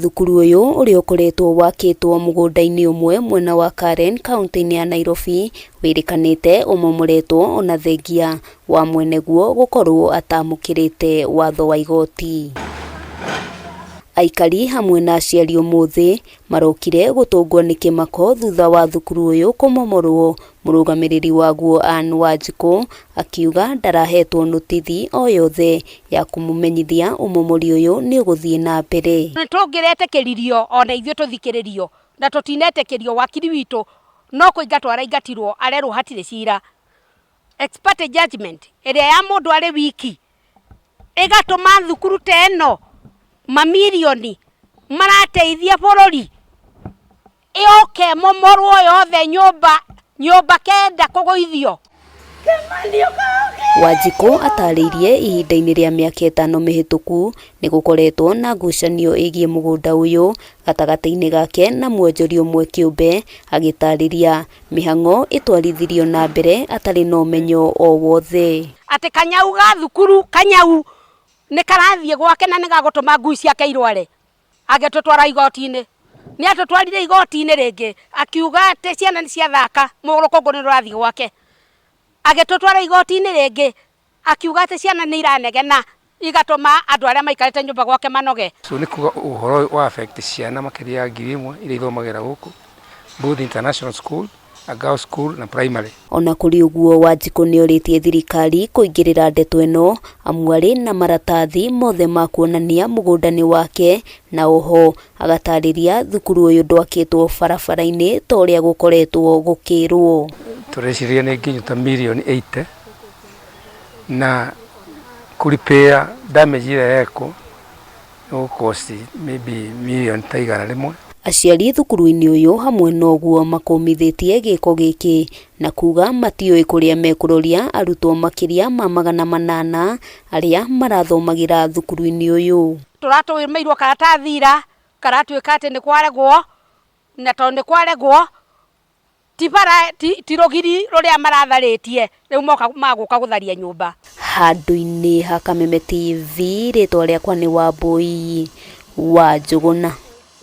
Thukuru ũyũ ũrĩa ũkoretwo wakĩtwo mũgũnda-inĩ ũmwe mwena wa Karen kauntĩ-inĩ ya Nairobi wĩrĩkanĩte ũmomoretwo ona thengia wa mwene guo gũkorwo atamũkĩrĩte watho wa igoti. Aikari hamwe na aciari ũmũthĩ marokire gũtũngwo nĩ kĩmako thutha wa thukuru ũyũ kũmomorwo. Mũrũgamĩrĩri waguo Ann Wanjikũ akiuga ndarahetwo nũtithi o yothe ya kũmũmenyithia ũmomori ũyũ nĩ ũgũthiĩ na mbere. Nĩ tũngĩretĩkĩririo ona ithuĩ tũthikĩrĩrio na tũtinetĩkĩrio wakiri witũ no kũingatwo araingatirwo arerwo hatirĩ cira. Ex parte judgment ĩrĩa ya mũndũ arĩ wiki ĩgatũma thukuru ta ĩno mamirioni marateithia bũrũri ĩũke ĩmomorwo yothe nyũmba nyũmba kenda kũgũithio. Wanjikũ atarĩirie ihinda-inĩ rĩa mĩaka ĩtano mĩhĩtũku nĩ gũkoretwo na ngucanio ĩgiĩ mũgũnda ũyũ gatagatĩ-inĩ gake na mwonjoria ũmwe kĩũmbe, agĩtarĩria mĩhang'o ĩtwarithirio na mbere atarĩ na ũmenyo o wothe. Atĩ kanyau ga thukuru kanyau nĩ karathiĩ gwake na nĩ gagũtũma ngui ciake irware. Agĩtũtwara igoti-inĩ. Nĩ atũtwarire igoti-inĩ rĩngĩ akiuga atĩ ciana nĩ ciathaka rũkũngũ nĩ rũrathiĩ gwake. Agĩtũtwara igoti-inĩ rĩngĩ akiuga atĩ ciana nĩ iranegena igatũma andũ arĩa maikarĩte nyũmba gwake manoge. So nĩ kuga ũhoro ũyũ wa affect ciana makĩria ya 1000 iria ithomagĩra gũkũ both international school a girls school na primary. Ona kũrĩ ũguo Wanjikũ nĩorĩtie thirikari kũingĩrĩra ndeto ĩno amu arĩ na maratathi mothe ma kuonania mũgũnda nĩ wake na oho agatarĩria thukuru ũyũ ndwakĩtwo barabara-inĩ ta ũrĩa gũkoretwo gũkĩrwo. Tũreciria nĩ nginyu ta mirioni 80 na kũ repair damage ĩrĩa yekwo nĩ gũ cost maybe mirioni ta 100. Aciari thukuru-inĩ ũyũ hamwe na ũguo makũmithĩtie gĩko gĩkĩ na kuga matiũĩ kũrĩa mekũroria arutwo makĩria ma 800 arĩa marathomagĩra thukuru-inĩ ũyũ. Tũratũmĩirwo karatathi ira karatuĩka atĩ nĩ kwaregwo na tondũ nĩ kwaregwo ti bara ti rũgiri rũrĩa maratharĩtie rĩu moka magũka gũtharia nyũmba. Handũ-inĩ ha Kameme TV rĩtwa rĩakwa nĩ Wambũi wa Njũgũna.